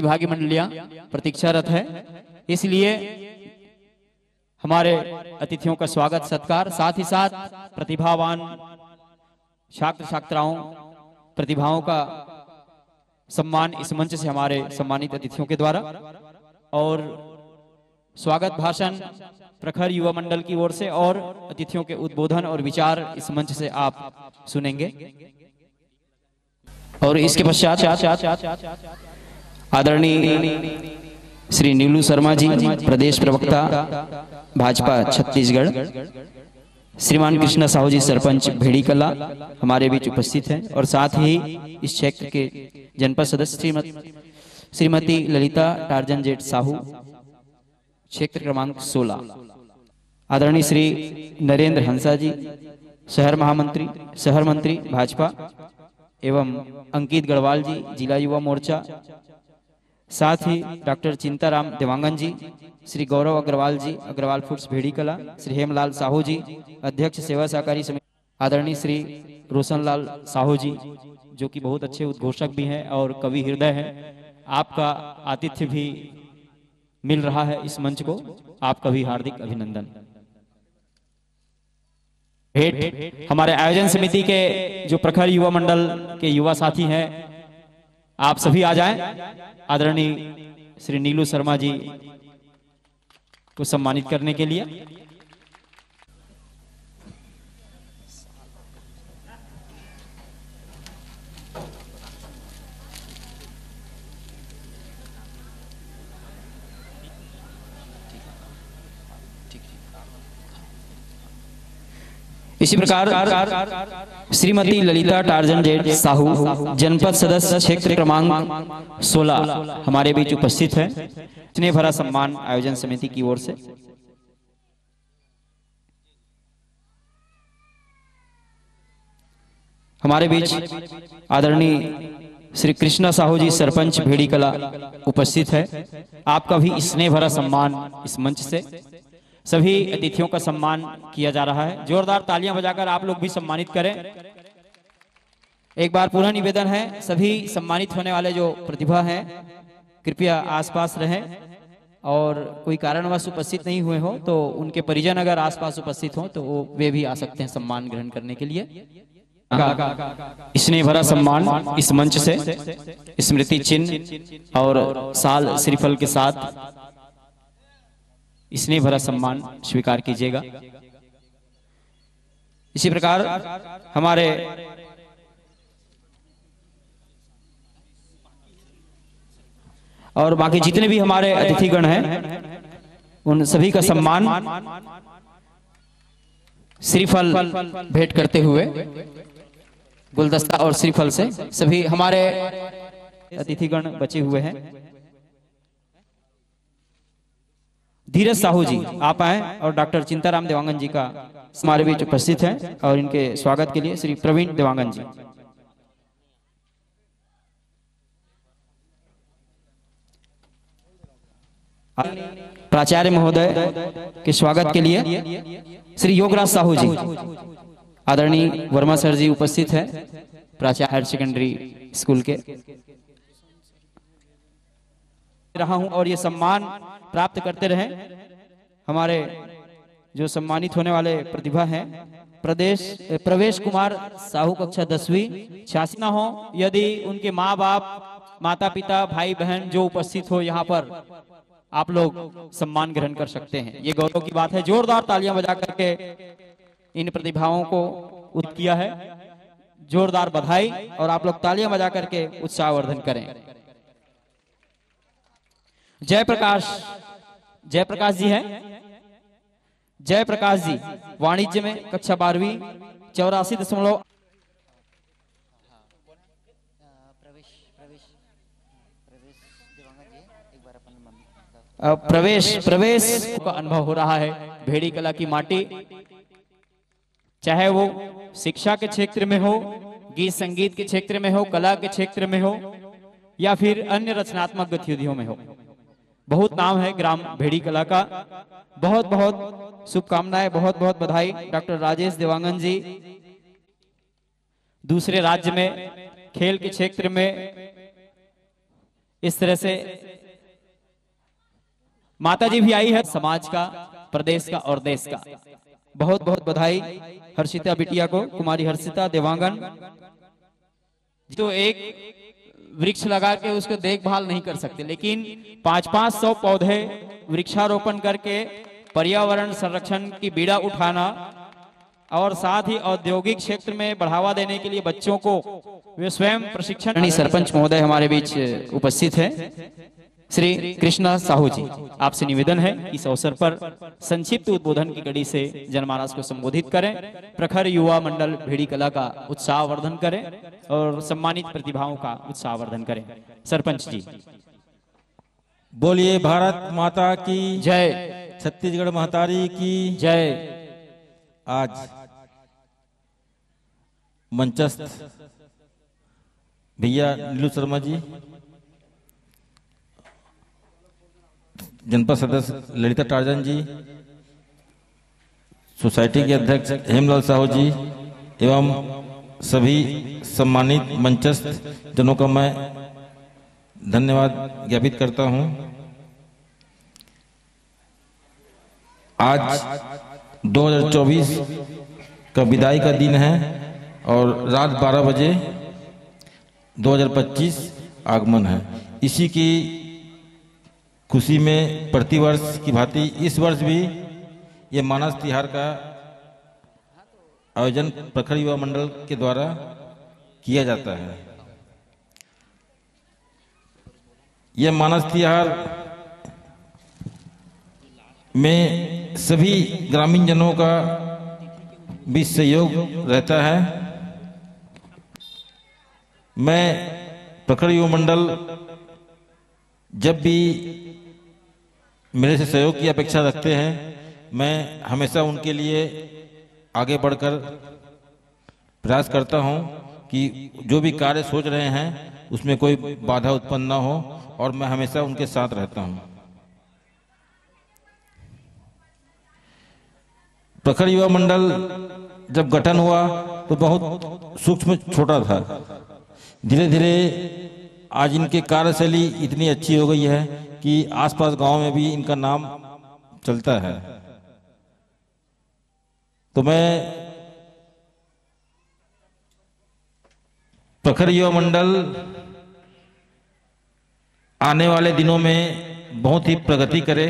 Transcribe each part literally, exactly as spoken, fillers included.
विभागीय मंडलियां प्रतीक्षारत है, इसलिए हमारे अतिथियों का स्वागत सत्कार, साथ ही साथ प्रतिभावान छात्र छात्राओं, प्रतिभाओं का सम्मान इस मंच से हमारे सम्मानित अतिथियों के द्वारा, और स्वागत भाषण प्रखर युवा मंडल की ओर से और अतिथियों के उद्बोधन और विचार इस मंच से आप सुनेंगे। और इसके पश्चात आदरणीय श्री नीलू शर्मा जी, प्रदेश प्रवक्ता भाजपा छत्तीसगढ़, श्रीमान कृष्णा साहू जी, सरपंच भेड़ी कला, हमारे बीच उपस्थित हैं, और साथ ही इस क्षेत्र के जनपद सदस्य श्रीमत-, श्रीमती ललिता टार्जन जेठ साहू, क्षेत्र क्रमांक सोलह, आदरणीय श्री नरेंद्र हंसा जी, शहर महामंत्री, शहर मंत्री भाजपा, एवं अंकित गढ़वाल जी, जिला युवा मोर्चा, साथ ही डॉक्टर चिंताराम देवांगन जी, श्री गौरव अग्रवाल जी, अग्रवाल फूड्स भेड़ी कला, श्री हेमलाल साहू जी, अध्यक्ष सेवा सहकारी समिति, आदरणीय श्री रोशनलाल साहू जी, जो कि बहुत अच्छे उद्घोषक भी हैं और कवि हृदय हैं, आपका आतिथ्य भी मिल रहा है इस मंच को, आपका भी हार्दिक अभिनंदन। भेंट हमारे आयोजन समिति के जो प्रखर युवा मंडल के युवा साथी हैं, आप सभी आ जाएं। आदरणीय श्री नीलू शर्मा जी को सम्मानित करने के लिए। इसी प्रकार श्रीमती ललिता टार्जन जेठ साहू, जनपद सदस्य क्षेत्र क्रमांक सोलह, हमारे बीच उपस्थित है। स्नेह भरा सम्मान आयोजन समिति की ओर से। हमारे बीच आदरणीय श्री कृष्णा साहू जी, सरपंच भेड़ी कला, उपस्थित है। आपका भी स्नेह भरा सम्मान इस मंच से। सभी अतिथियों का सम्मान किया जा रहा है। जोरदार तालियां बजाकर आप लोग भी सम्मानित करें। एक बार पुनः निवेदन है, सभी सम्मानित होने वाले जो प्रतिभा हैं, कृपया आसपास रहें, और कोई कारणवश उपस्थित नहीं हुए हो तो उनके परिजन अगर आसपास उपस्थित हो तो वो, वे भी आ सकते हैं सम्मान ग्रहण करने के लिए। स्नेह भरा सम्मान इस मंच से स्मृति चिन्ह और साल श्रीफल के साथ स्नेह भरा सम्मान स्वीकार कीजिएगा। इसी प्रकार हमारे और बाकी जितने भी हमारे अतिथिगण हैं, उन सभी का सम्मान श्रीफल भेंट करते हुए, गुलदस्ता और श्रीफल से सभी हमारे अतिथिगण बचे हुए हैं। धीरज साहू जी, आप आए और डॉक्टर चिंताराम देवांगन जी का हमारे बीच उपस्थित हैं और इनके स्वागत के लिए श्री प्रवीण देवांगन जी। प्राचार्य महोदय के स्वागत के लिए श्री योगराज साहू जी, आदरणीय वर्मा सर जी उपस्थित हैं, प्राचार्य हायर सेकेंडरी स्कूल के। रहा हूं और ये सम्मान प्राप्त करते रहें। हमारे जो सम्मानित होने वाले प्रतिभा हैं, प्रदेश, प्रवेश कुमार साहू, कक्षा दसवीं, छियासी ना हो, यदि उनके माँ बाप, माता पिता, भाई बहन जो उपस्थित हो यहाँ पर, आप लोग सम्मान ग्रहण कर सकते हैं। ये गौरव की बात है। जोरदार तालियां बजा करके इन प्रतिभाओं को उत किया है। जोरदार बधाई और आप लोग तालियां बजा करके उत्साहवर्धन करें। जयप्रकाश, जयप्रकाश जी हैं। जयप्रकाश जी वाणिज्य में कक्षा बारहवीं, चौरासी दशमलव। अ, प्रवेश, प्रवेश का अनुभव हो रहा है। भेड़ी कला की माटी, चाहे वो शिक्षा के क्षेत्र में हो, गीत संगीत के क्षेत्र में हो, कला के क्षेत्र में हो, या फिर अन्य रचनात्मक गतिविधियों में हो, बहुत नाम है ग्राम भेड़ी कला का। बहुत बहुत शुभकामनाएं, बहुत बहुत बधाई डॉक्टर राजेश देवांगन जी। दूसरे राज्य में खेल के क्षेत्र में इस तरह से माता जी भी आई है, समाज का, प्रदेश का और देश का। बहुत बहुत बधाई हर्षिता बिटिया को, कुमारी हर्षिता देवांगन। तो एक वृक्ष लगा के उसको देखभाल नहीं कर सकते, लेकिन पाँच पाँच सौ पौधे वृक्षारोपण करके पर्यावरण संरक्षण की बीड़ा उठाना और साथ ही औद्योगिक क्षेत्र में बढ़ावा देने के लिए बच्चों को वे स्वयं प्रशिक्षण। सरपंच महोदय हमारे बीच उपस्थित हैं, श्री कृष्णा साहू जी, आपसे निवेदन है कि इस अवसर पर संक्षिप्त उद्बोधन की कड़ी से जनमानस को संबोधित करें। प्रखर युवा मंडल भेड़ी कला का उत्साहवर्धन करें और सम्मानित प्रतिभाओं का उत्साहवर्धन करें। सरपंच जी। बोलिए भारत माता की जय। छत्तीसगढ़ महतारी की जय। आज मंचस्थ भैया नीलू शर्मा जी, जनपद सदस्य ललिता टार्जन जी, सोसाइटी के अध्यक्ष हेमलाल साहू जी एवं सभी सम्मानित मंचस्थ जनों का मैं धन्यवाद ज्ञापित करता हूं। आज दो हज़ार चौबीस का विदाई का दिन है और रात बारह बजे दो हज़ार पच्चीस आगमन है। इसी की खुशी में प्रतिवर्ष की भांति इस वर्ष भी ये मानस तिहार का आयोजन प्रखर युवा मंडल के द्वारा किया जाता है। यह मानस तिहार में सभी ग्रामीण जनों का भी सहयोग रहता है। मैं प्रखर युवा मंडल जब भी मेरे से सहयोग की अपेक्षा रखते हैं, मैं हमेशा उनके लिए आगे बढ़कर प्रयास करता हूं कि जो भी कार्य सोच रहे हैं, उसमें कोई बाधा उत्पन्न ना हो और मैं हमेशा उनके साथ रहता हूं। प्रखर युवा मंडल जब गठन हुआ तो बहुत सूक्ष्म, छोटा था। धीरे धीरे आज इनके कार्यशैली इतनी अच्छी हो गई है कि आसपास गांव में भी इनका नाम चलता है। तो मैं प्रखर युवा मंडल आने वाले दिनों में बहुत ही प्रगति करे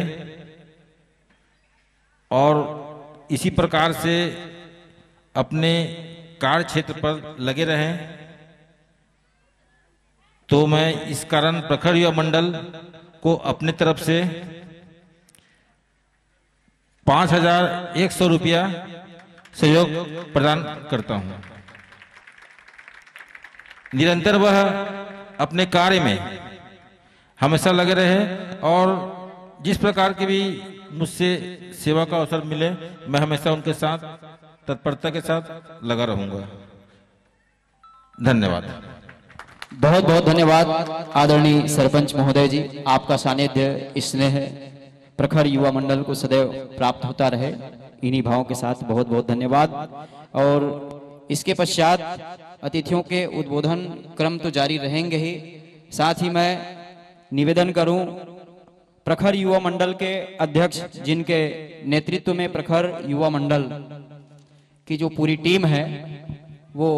और इसी प्रकार से अपने कार्य क्षेत्र पर लगे रहें। तो मैं इस कारण प्रखर युवा मंडल को अपने तरफ से पाँच हज़ार एक सौ रुपया सहयोग प्रदान करता हूं। निरंतर वह अपने कार्य में हमेशा लगे रहे और जिस प्रकार की भी मुझसे सेवा का अवसर मिले, मैं हमेशा उनके साथ तत्परता के साथ लगा रहूंगा। धन्यवाद। बहुत बहुत धन्यवाद आदरणीय सरपंच महोदय जी, आपका सानिध्य, स्नेह प्रखर युवा मंडल को सदैव प्राप्त होता रहे। इन्हीं भावों के साथ बहुत बहुत धन्यवाद। और इसके पश्चात अतिथियों के उद्बोधन क्रम तो जारी रहेंगे ही, साथ ही मैं निवेदन करूं, प्रखर युवा मंडल के अध्यक्ष, जिनके नेतृत्व में प्रखर युवा मंडल की जो पूरी टीम है, वो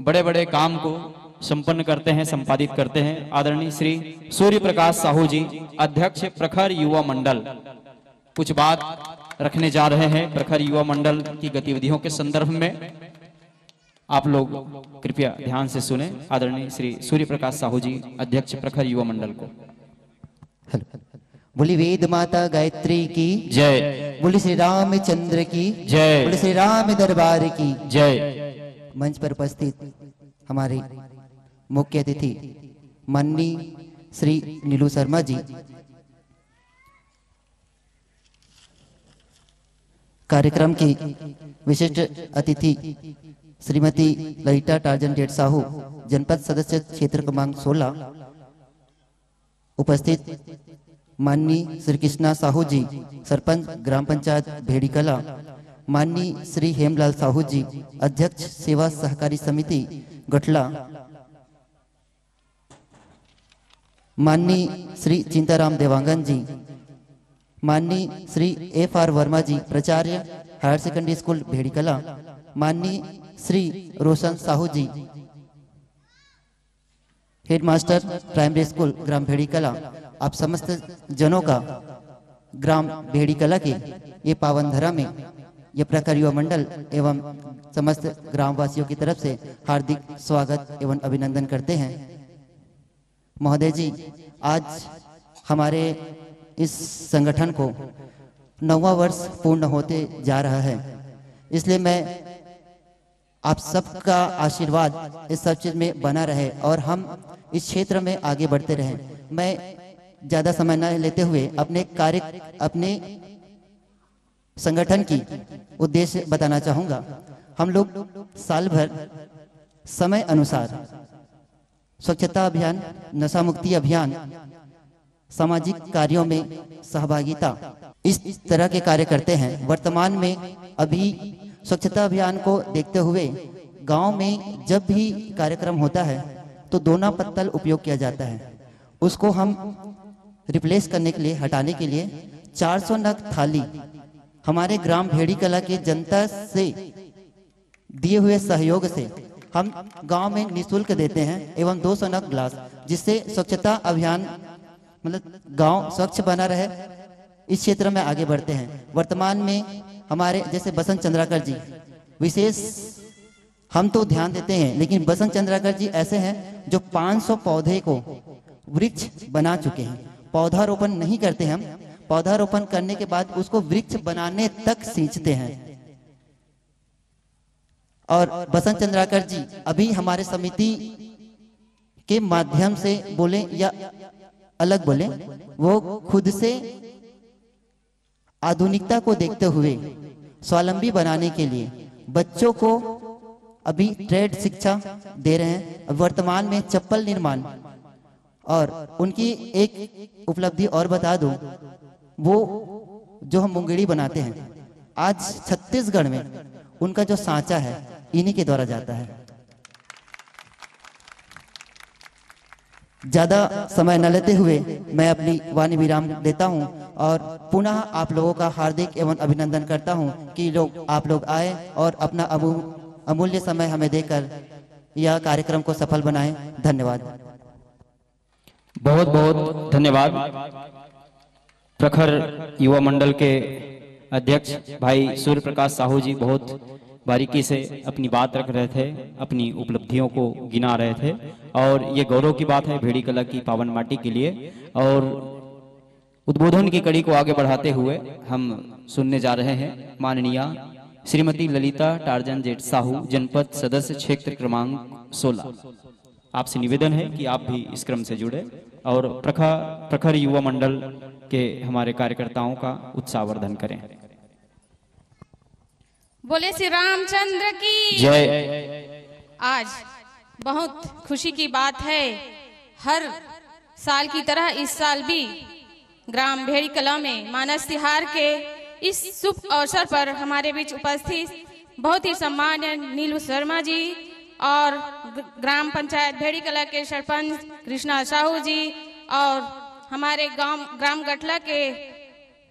बड़े बड़े काम को संपन्न करते हैं, संपादित करते हैं, आदरणीय श्री सूर्य प्रकाश साहू जी, अध्यक्ष प्रखर युवा मंडल, कुछ बात रखने जा रहे हैं प्रखर युवा मंडल की गतिविधियों के संदर्भ में। आप लोग कृपया ध्यान से सुने आदरणीय श्री सूर्य प्रकाश साहू जी, अध्यक्ष प्रखर युवा मंडल को। हेलो। बोली वेद माता गायत्री की जय। बोली श्री रामचंद्र की जय। बोली श्री राम दरबार की जय। मंच पर उपस्थित हमारे मुख्य अतिथि माननीय श्री नीलू शर्मा जी, कार्यक्रम की विशिष्ट अतिथि श्रीमती ललिता टार्जन डेढ़ साहू, जनपद सदस्य क्षेत्र क्रमांक सोलह, उपस्थित माननीय श्री कृष्णा साहू जी, सरपंच ग्राम पंचायत भेड़ीकला, माननीय श्री हेमलाल साहू जी, अध्यक्ष सेवा सहकारी समिति गठला, माननीय श्री चिंताराम देवांगन जी, माननीय श्री एफ आर वर्मा जी, प्राचार्य हायर सेकेंडरी स्कूल भेड़ीकला, माननीय श्री रोशन साहू जी, हेडमास्टर प्राइमरी स्कूल ग्राम भेड़ीकला, आप समस्त जनों का ग्राम भेड़ीकला के ये पावन धरा में ये प्रखर युवा मंडल एवं समस्त ग्रामवासियों की तरफ से हार्दिक स्वागत एवं अभिनंदन करते हैं। महोदय जी, आज हमारे इस संगठन को नौवां वर्ष पूर्ण होते जा रहा है, इसलिए मैं आप सबका आशीर्वाद इस सब चीज में बना रहे और हम इस क्षेत्र में आगे बढ़ते रहें। मैं ज्यादा समय न लेते हुए अपने कार्य, अपने संगठन की उद्देश्य बताना चाहूंगा। हम लोग साल भर समय अनुसार स्वच्छता अभियान, नशा मुक्ति अभियान, सामाजिक कार्यों में सहभागिता, इस तरह के कार्य करते हैं। वर्तमान में अभी स्वच्छता अभियान को देखते हुए गांव में जब भी कार्यक्रम होता है तो दोना पत्तल उपयोग किया जाता है, उसको हम रिप्लेस करने के लिए, हटाने के लिए चार सौ नग थाली हमारे ग्राम भेड़ी कला के जनता से दिए हुए सहयोग से हम गांव में निशुल्क देते हैं एवं दो सौ नग ग्लास, जिससे स्वच्छता अभियान, मतलब गांव स्वच्छ बना रहे, इस क्षेत्र में आगे बढ़ते हैं। वर्तमान में हमारे जैसे बसंत चंद्राकर जी विशेष, हम तो ध्यान देते हैं, लेकिन बसंत चंद्राकर जी ऐसे हैं जो पाँच सौ पौधे को वृक्ष बना चुके हैं। पौधारोपण नहीं करते हम, पौधारोपण करने के बाद उसको वृक्ष बनाने तक सींचते हैं। और बसंत चंद्राकर जी अभी हमारे समिति के माध्यम से बोले या अलग बोले, वो खुद से आधुनिकता को देखते हुए स्वावलंबी बनाने के लिए बच्चों को अभी ट्रेड शिक्षा दे रहे हैं। वर्तमान में चप्पल निर्माण, और उनकी एक उपलब्धि और बता दूं, वो जो हम मुंगेड़ी बनाते हैं, आज छत्तीसगढ़ में उनका जो सांचा है, इन्हीं के द्वारा जाता है। ज्यादा समय न लेते हुए मैं अपनी वाणी विराम देता हूं और पुनः आप लोगों का हार्दिक एवं अभिनंदन करता हूं कि लोग, आप लोग आए और अपना अमू-, अमूल्य समय हमें देकर यह कार्यक्रम को सफल बनाएं। धन्यवाद। बहुत बहुत धन्यवाद। प्रखर युवा मंडल के अध्यक्ष भाई सूर्य प्रकाश साहू जी बहुत बारीकी से अपनी बात रख रहे थे, अपनी उपलब्धियों को गिना रहे थे, और ये गौरव की बात है भेड़ी कला की पावन माटी के लिए। और उद्बोधन की कड़ी को आगे बढ़ाते हुए हम सुनने जा रहे हैं माननीय श्रीमती ललिता टार्जन जेठ साहू, जनपद सदस्य, क्षेत्र क्रमांक सोलह। आपसे निवेदन है कि आप भी इस क्रम से जुड़े और प्रखा-, प्रखर युवा मंडल के हमारे कार्यकर्ताओं का उत्साहवर्धन करें। बोले श्री रामचंद्र की जय। आज बहुत खुशी की बात है, हर साल की तरह इस साल भी ग्राम भेड़ी कला में मानस तिहार के इस शुभ अवसर पर हमारे बीच उपस्थित बहुत ही सम्मान्य नीलू शर्मा जी और ग-, ग्राम पंचायत भेड़ी कला के सरपंच कृष्णा साहू जी और हमारे गांव, ग्राम गठला के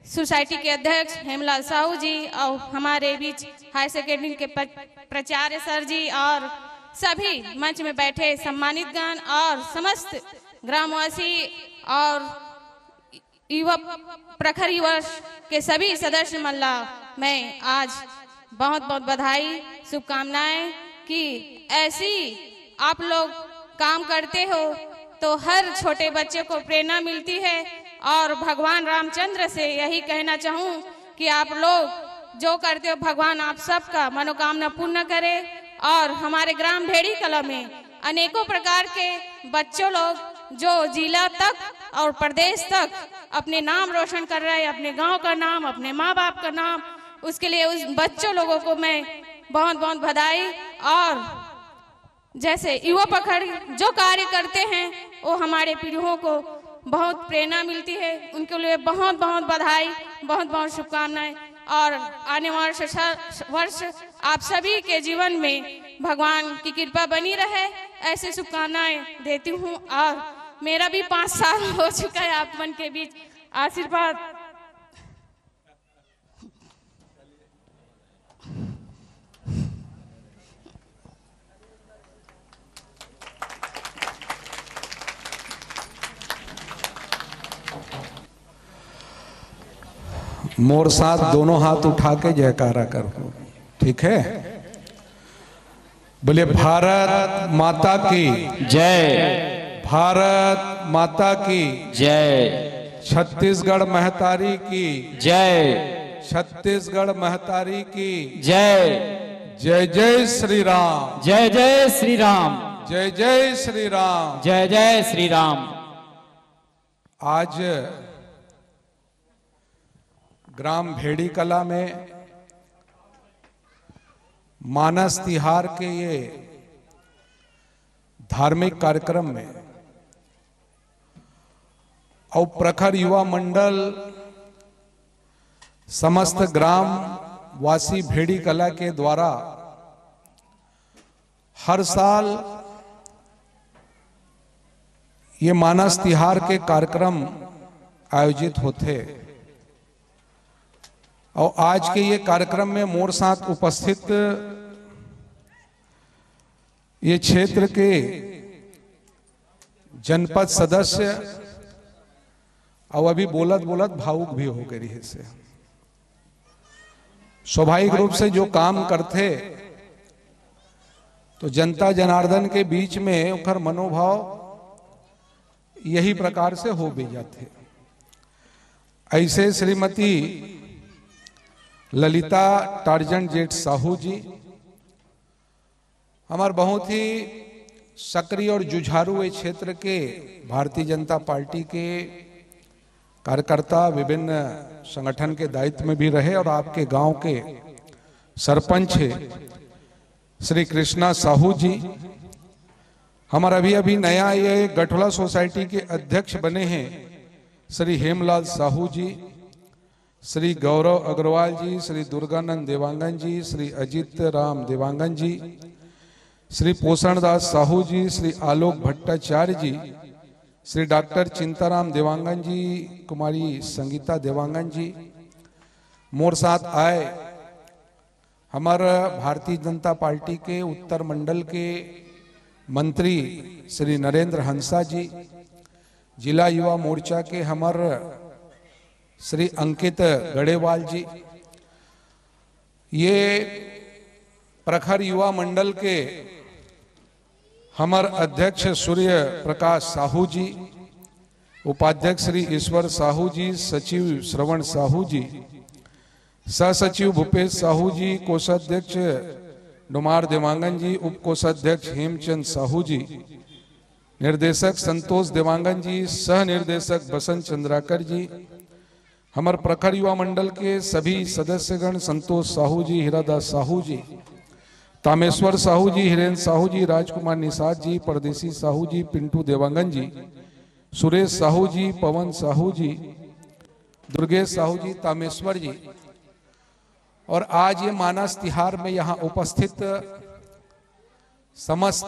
सोसाइटी के अध्यक्ष हेमलाल साहू जी और हमारे बीच हायर सेकेंडरी के प-, प्राचार्य सर जी और सभी मंच में बैठे सम्मानित गण और समस्त ग्रामवासी और युवा, प्रखर युवा के सभी सदस्य मन ला मैं आज बहुत बहुत बधाई, शुभकामनाएं कि ऐसी आप लोग काम करते हो तो हर छोटे बच्चे को प्रेरणा मिलती है। और भगवान रामचंद्र से यही कहना चाहूँ कि आप लोग जो करते हो, भगवान आप सबका मनोकामना पूर्ण करे और हमारे ग्राम भेड़ी कला में अनेकों प्रकार के बच्चों लोग जो जिला तक और प्रदेश तक अपने नाम रोशन कर रहे हैं, अपने गांव का नाम, अपने माँ बाप का नाम, उसके लिए उस बच्चों लोगों को मैं बहुत बहुत बधाई। और जैसे युवा प्रखर जो कार्य करते हैं, वो हमारे पीढ़ियों को बहुत प्रेरणा मिलती है। उनके लिए बहुत बहुत बधाई, बहुत बहुत शुभकामनाएं। और आने वाले वर्ष, वर्ष आप सभी के जीवन में भगवान की कृपा बनी रहे, ऐसी शुभकामनाएं देती हूँ। और मेरा भी पाँच साल हो चुका है आप मन के बीच। आशीर्वाद। मोर साथ दोनों हाथ उठा के जयकारा करो, ठीक है? बोलिए, भारत माता की जय। भारत माता की जय। छत्तीसगढ़ महतारी की जय। छत्तीसगढ़ महतारी की जय। जय जय श्री राम। जय जय श्री राम। जय जय श्री राम। जय जय श्री राम। आज ग्राम भेड़ी कला में मानस तिहार के ये धार्मिक कार्यक्रम में और प्रखर युवा मंडल समस्त ग्राम वासी भेड़ी कला के द्वारा हर साल ये मानस तिहार के कार्यक्रम आयोजित होथे। और आज के ये कार्यक्रम में मोर साथ उपस्थित ये क्षेत्र के जनपद सदस्य, और अभी बोलत बोलत भावुक भी हो गए रहे से। स्वाभाविक रूप से जो काम करथे तो जनता जनार्दन के बीच में ओकर मनोभाव यही प्रकार से हो भी जाथे। ऐसे श्रीमती ललिता टार्जन जेठ साहू जी हमार बहुत ही सक्रिय और जुझारू ये क्षेत्र के भारतीय जनता पार्टी के कार्यकर्ता, विभिन्न संगठन के दायित्व में भी रहे और आपके गांव के सरपंच है श्री कृष्णा साहू जी, हमार अभी अभी नया ये गठोला सोसाइटी के अध्यक्ष बने हैं श्री हेमलाल साहू जी, श्री गौरव अग्रवाल जी, श्री दुर्गानंद देवांगन जी, श्री अजीत राम देवांगन जी, श्री पोषण दास साहू जी, श्री आलोक भट्टाचार्य जी, श्री डॉक्टर चिंताराम देवांगन जी, कुमारी संगीता देवांगन जी, मोर साथ आए हमार भारतीय जनता पार्टी के उत्तर मंडल के मंत्री श्री नरेंद्र हंसा जी, जिला युवा मोर्चा के हमार श्री अंकित गड़ेवाल जी, ये प्रखर युवा मंडल के हमार अध्यक्ष सूर्य प्रकाश साहू जी, उपाध्यक्ष श्री ईश्वर साहू जी, सचिव श्रवण साहू जी, सह सचिव भूपेश साहू जी, कोषाध्यक्ष डोमार देवांगन जी, उप कोषाध्यक्ष हेमचंद साहू जी, निर्देशक संतोष देवांगन जी, सह निर्देशक बसंत चंद्राकर जी, हमार प्रखर युवा मंडल के सभी सदस्यगण, संतोष साहू जी, हीरादास साहू जी, तामेश्वर साहू जी, हिरेन साहू जी, राजकुमार निषाद जी, परदेसी साहू जी, पिंटू देवांगन जी, सुरेश साहू जी, पवन साहू जी, दुर्गेश साहू जी, तामेश्वर जी, और आज ये मानस तिहार में यहाँ उपस्थित समस्त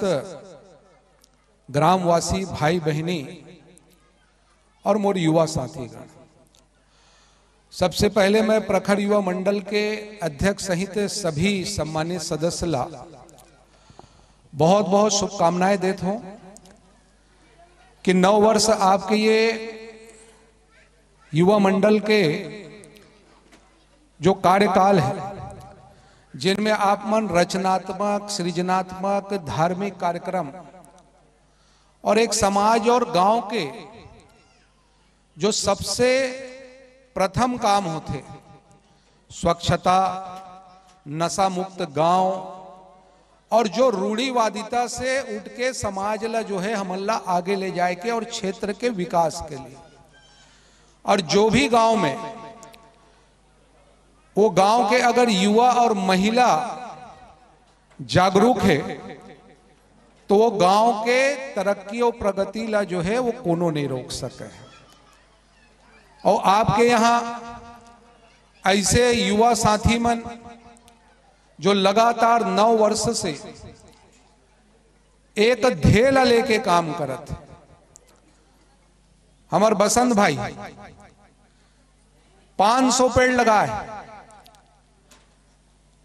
ग्रामवासी भाई बहनी और मोर युवा साथीगण, सबसे पहले मैं प्रखर युवा मंडल के अध्यक्ष सहित सभी सम्मानित सदस्य ला बहुत बहुत शुभकामनाएं देत हूं कि नव वर्ष आपके ये युवा मंडल के जो कार्यकाल है, जिनमें आप मन रचनात्मक, सृजनात्मक, धार्मिक कार्यक्रम और एक समाज और गांव के जो सबसे प्रथम काम होथे, स्वच्छता, नशा मुक्त गांव, और जो रूढ़िवादिता से उठ के समाज ला जो है हमन ला आगे ले जाए के और क्षेत्र के विकास के लिए, और जो भी गांव में वो गांव के अगर युवा और महिला जागरूक है तो वो गांव के तरक्की और प्रगति ला जो है वो कोनो नहीं रोक सके। और आपके यहाँ ऐसे युवा साथी मन जो लगातार नौ वर्ष से एक ध्येय ला लेके काम करत, हमर बसंत भाई पाँच सौ पेड़ लगाए,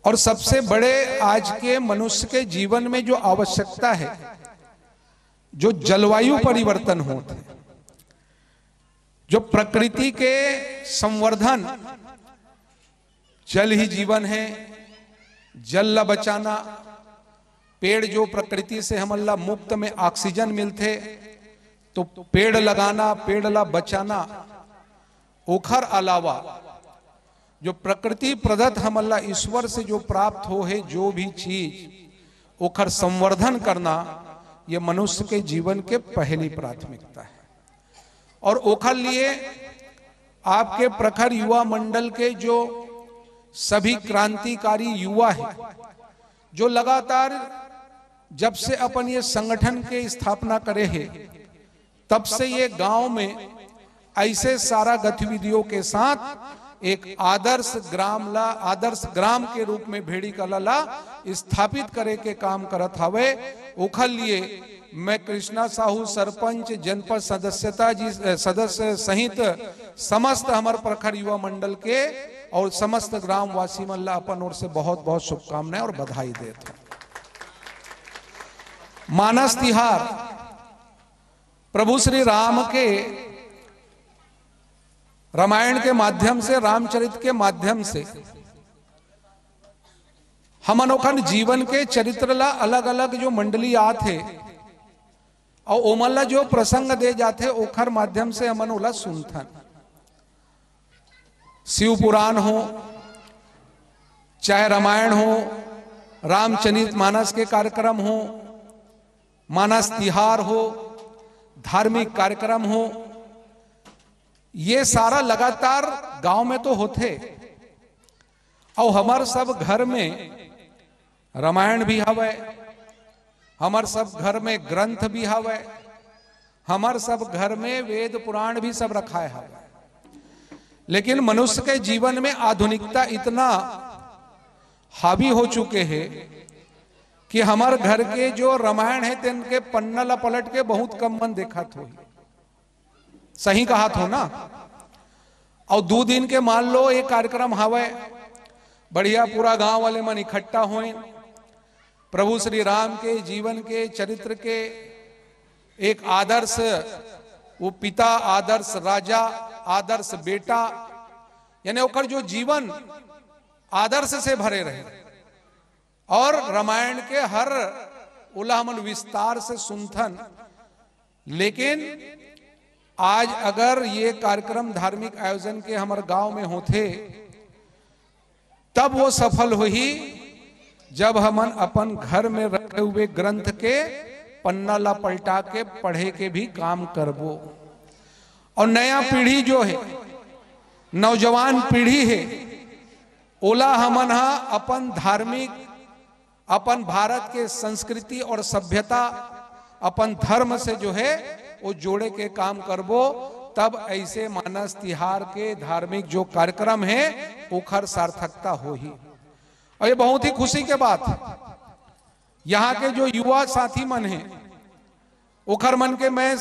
और सबसे बड़े आज के मनुष्य के जीवन में जो आवश्यकता है, जो जलवायु परिवर्तन होत है, जो प्रकृति के संवर्धन, जल ही जीवन है, जल ला बचाना, पेड़ जो प्रकृति से हमन ला मुफ्त में ऑक्सीजन मिलथे, तो पेड़ लगाना, पेड़ ला बचाना, ओखर अलावा जो प्रकृति प्रदत्त हमन ला ईश्वर से जो प्राप्त हो है, जो भी चीज, ओखर संवर्धन करना, ये मनुष्य के जीवन के पहली प्राथमिकता है। और ओखर लिए आपके प्रखर युवा मंडल के जो सभी क्रांतिकारी युवा है, जो लगातार जब से अपन ये संगठन के स्थापना करे है, तब से ये गांव में ऐसे सारा गतिविधियों के साथ एक आदर्श ग्राम ला, आदर्श ग्राम के रूप में भेड़ी कला ला स्थापित करे के काम करत हवे। ओखर लिए मैं कृष्णा साहू सरपंच, जनपद सदस्यता जी, अ, सदस्य सहित समस्त हमर प्रखर युवा मंडल के और समस्त ग्रामवासी मन ला अपन ओर से बहुत बहुत शुभकामनाएं और बधाई देत हूं। मानस तिहार प्रभु श्री राम के रामायण के माध्यम से, रामचरित के माध्यम से हमन ओखर जीवन के चरित्र ला अलग अलग जो मंडली आत हे और ओमन ला जो प्रसंग दे जाथे, ओखर माध्यम से हमन ओला सुनथन। शिव पुराण हो, चाहे रामायण हो, रामचरित मानस के कार्यक्रम हो, मानस तिहार हो, धार्मिक कार्यक्रम हो, ये सारा लगातार गांव में तो होथे। और हमर सब घर में रामायण भी हवय, हमर सब घर में ग्रंथ भी हवय, हमर सब घर में वेद पुराण भी सब रखाए हवय। लेकिन मनुष्य के जीवन में आधुनिकता इतना हावी हो चुके हे कि हमर घर के जो रामायण हे, तेन के पन्ना ला पलट के बहुत कम मन देखत होही। सही कहत हो ना? और दू दिन के मान लो एक कार्यक्रम हवय, बढ़िया पूरा गांव वाले मन इकट्ठा होए, प्रभु श्री राम के जीवन के चरित्र के एक आदर्श, वो पिता, आदर्श राजा, आदर्श बेटा, यानी ओकर जो जीवन आदर्श से भरे रहे, और रामायण के हर ओला हमन विस्तार से सुनथन। लेकिन आज अगर ये कार्यक्रम धार्मिक आयोजन के हमर गांव में होथे, तब वो सफल होही, जब हमन अपन घर में रखे हुए ग्रंथ के पन्ना ला पलटा के पढ़े के भी काम करबो। और नया पीढ़ी जो है, नौजवान पीढ़ी है, ओला हमन हा अपन धार्मिक, अपन भारत के संस्कृति और सभ्यता, अपन धर्म से जो है वो जोड़े के काम करबो। तब ऐसे मानस तिहार के धार्मिक जो कार्यक्रम है, ओखर सार्थकता होही। और ये बहुत ही खुशी के बात है। यहाँ के जो युवा साथी मन हैं, ओखर मन के मैं,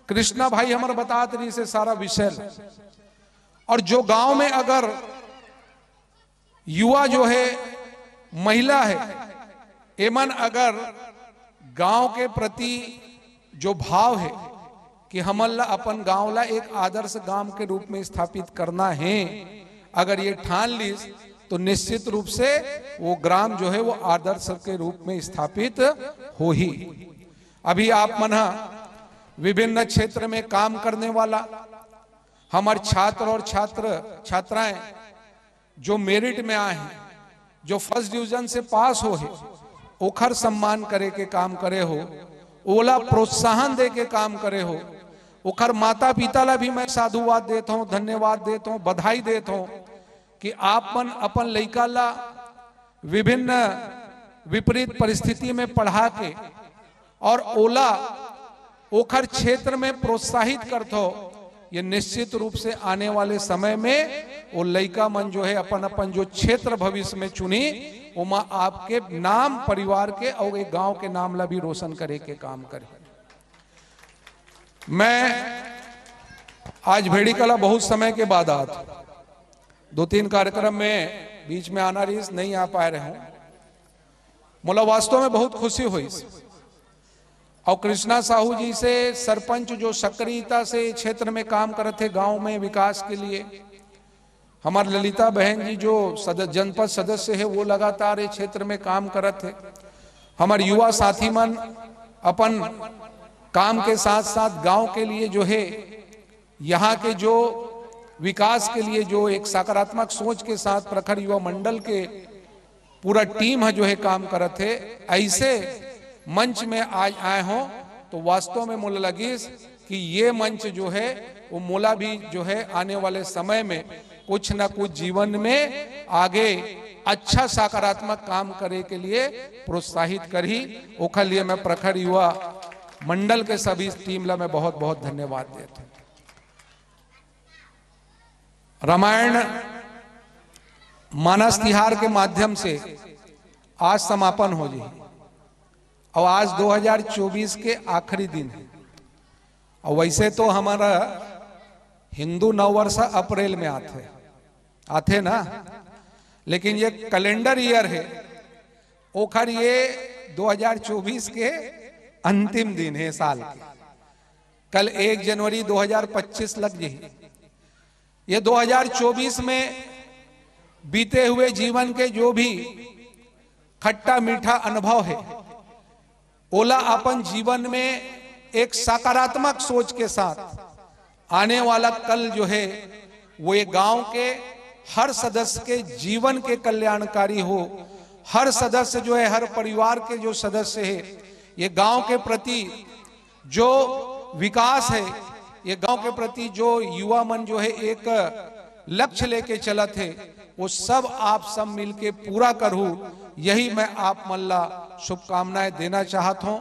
कृष्णा भाई हमर बतात रहिस हे सारा विषय ल। और जो गांव में अगर युवा जो है, महिला है, एमन अगर गांव के प्रति जो भाव है कि हमन ला अपन गांव ला एक आदर्श गांव के रूप में स्थापित करना है, अगर ये ठान लीस, तो निश्चित रूप से वो ग्राम जो है, वो आदर्श के रूप में स्थापित होही। अभी आप मन ह विभिन्न क्षेत्र में काम करने वाला हमर छात्र और छात्र छात्राएं जो मेरिट में आए हैं, जो फर्स्ट डिवीजन से पास हो है, ओखर सम्मान करे के काम करे हो, ओला प्रोत्साहन दे के काम करे हो, ओखर माता पिता ला भी मैं साधुवाद देत हूँ, धन्यवाद देत हूँ, बधाई देत हूँ कि आप मन अपन लइका ला विभिन्न विपरीत परिस्थिति में पढ़ा के और ओला ओखर क्षेत्र में प्रोत्साहित करथो, ये निश्चित रूप से आने वाले समय में वो लइका मन जो है, अपन अपन जो क्षेत्र भविष्य में चुनी, ओमा आपके नाम, परिवार के और एक गांव के नाम ला भी रोशन करे के काम करे। मैं आज भेड़ी कला बहुत समय के बाद आत, दो तीन कार्यक्रम में बीच में आना रहिस, नहीं आ पाए रहे हूं। मोला वास्तव में बहुत खुशी होइस। और कृष्णा साहू जी से सरपंच जो सक्रियता से क्षेत्र में काम करत हे गांव में विकास के लिए, हमार ललिता बहन जी जो सद-, जनपद सदस्य है, वो लगातार ये क्षेत्र में काम करत है। हमार युवा साथी मन अपन काम के साथ साथ गांव के लिए जो है यहाँ के जो विकास के लिए जो एक सकारात्मक सोच के साथ प्रखर युवा मंडल के पूरा टीम है जो है काम करत है। ऐसे मंच में आज आए हों तो वास्तव में मोला लगिस कि ये मंच जो है वो मोला भी जो है आने वाले समय में कुछ ना कुछ जीवन में आगे अच्छा सकारात्मक काम करे के लिए प्रोत्साहित करही। ओखर लिए मैं प्रखर युवा मंडल के सभी टीम ला मैं बहुत बहुत धन्यवाद देता हूँ। रामायण मानस तिहार के माध्यम से आज समापन हो जाए और आज दो हज़ार चउबीस के आखिरी दिन है। और वैसे तो हमारा हिंदू नववर्ष अप्रैल में आथे, आथे ना, लेकिन ये कैलेंडर ईयर है, ओखर ये दो हज़ार चउबीस के अंतिम दिन है साल के। कल एक जनवरी दो हज़ार पच्चीस लग जाही। ये दो हज़ार चउबीस में बीते हुए जीवन के जो भी खट्टा मीठा अनुभव है, ओला अपन जीवन में एक सकारात्मक सोच के साथ आने वाला कल जो है वो ये गांव के हर सदस्य के जीवन के कल्याणकारी हो। हर सदस्य जो है, हर परिवार के जो सदस्य है, ये गांव के प्रति जो विकास है, ये गांव के प्रति जो युवा मन जो है एक लक्ष्य लेके चलत है, वो सब आप सब मिलके पूरा करहू, यही मैं आप मन ला शुभकामनाएं देना चाहत हूँ।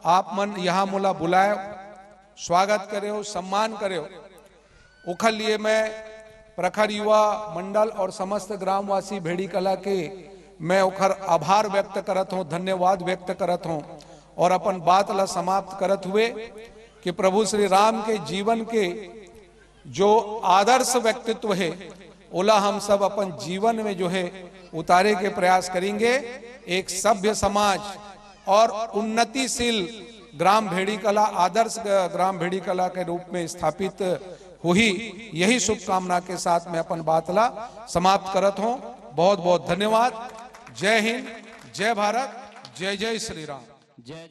आप मन यहाँ मोला बुलाए, स्वागत करे हो, सम्मान करे हो, ओखर लिए मैं प्रखर युवा मंडल और समस्त ग्रामवासी भेड़ी कला के मैं ओखर आभार व्यक्त करत हूँ, धन्यवाद व्यक्त करत हूँ। और अपन बात ला समाप्त करत हुए कि प्रभु श्री राम के जीवन के जो आदर्श व्यक्तित्व है, ओला हम सब अपन जीवन में जो है उतारे के प्रयास करेंगे। एक सभ्य समाज और उन्नतिशील ग्राम भेड़ी कला, आदर्श ग-, ग्राम भेड़ी कला के रूप में स्थापित हुई, यही शुभकामना के साथ मैं अपन बात ला समाप्त करत हूँ। बहुत बहुत धन्यवाद। जय हिंद, जय भारत, जय जय श्री राम। जय